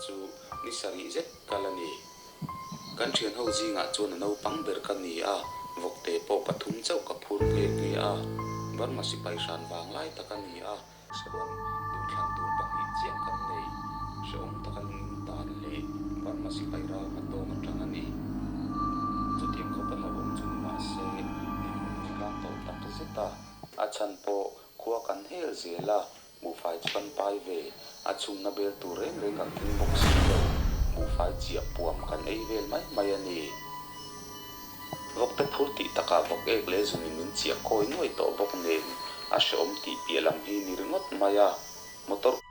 chu ni sarih zet kal a ni. Kan thianho zingah chuan a naupang ber ka ni a, vawkte pawh pathum chauh ka phur nghe nghe a. Burma sipai hran vang lai tak a ni a. Hrehawm duhthlan tur pahnih chiah kan nei. Hrehawm taka lungin tan leh Burma sipai ral hmatawng atang a ni. Chutiang khawpa hlauhawm chu ni mahse, dinhmun min tlang tawh tak zet a. A chhan pawh khua kan hel zel a, buhfai chu kan pai ve. A chhumna bel tur reng reng kan keng bawk si lo. Buhfai chiah puam kan ei vel mai mai a ni. Vawkte phur tih takah vawk ek leh zunin min chiah kawi nuai tawh bawk nen a hrehawm tih piah lam hi ni ringawt mai a. Motor.